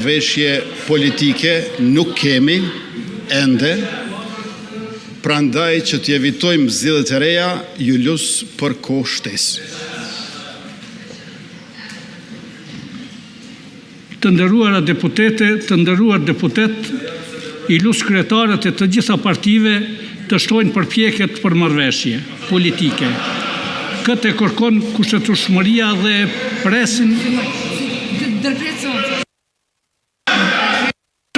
Marrëveshje politike nuk kemi ende, prandaj që t'i evitojmë zgjedhjet e reja, ju lus për kohë shtesë. Të nderuara deputete, të nderuar deputetë, i lus kryetarët e të gjitha partive të shtojnë përpjekjet për marrëveshje politike. Këtë e kërkon kushtetutshmëria dhe presin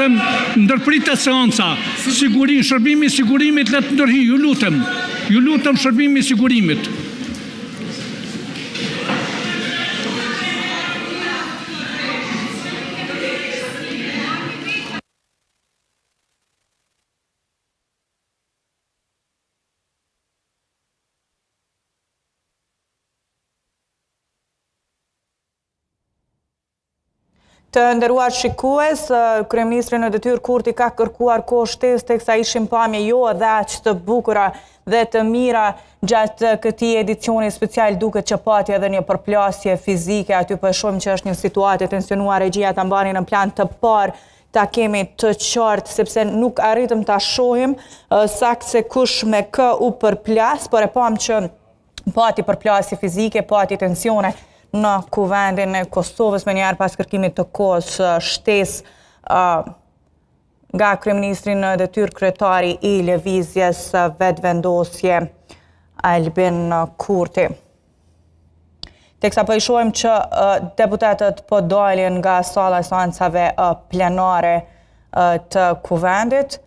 Ndërpritet seanca. Siguri, shërbimi i sigurimit le të ndërhyjë, ju lutem. Ju lutem shërbimi i sigurimit. Të nderuar shikues, kryeministri në detyrë Kurti ka kërkuar kohë shtesë teksa ishin pamje jo edhe aq të bukura dhe të mira gjatë këtij edicioni special duket që pati edhe një përplasje fizike aty po e shohim që është një situatë e tensionuar regjia ta mbani në plan të parë ta kemi të qartë sepse nuk arritëm ta shohim saktë se kush me kë u përplas, por e pamë që pati përplasje fizike, pati tensione në kuvendin e Kosovës menjëherë pas kërkimit të kohës shtesë nga kryeministri në detyrë kryetari i lëvizjes Vetëvendosje Albin Kurti. Teksa po i shohim që deputetët po dalin nga salla e seancave plenare të kuvendit,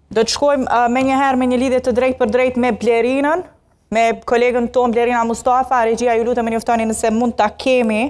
Do të shkojmë menjëherë me një lidhje të drejtpërdrejtë me Blerinën, me kolegen tonë Blerina Mustafa, regjia ju lutem më njoftoni nëse mund ta kemi.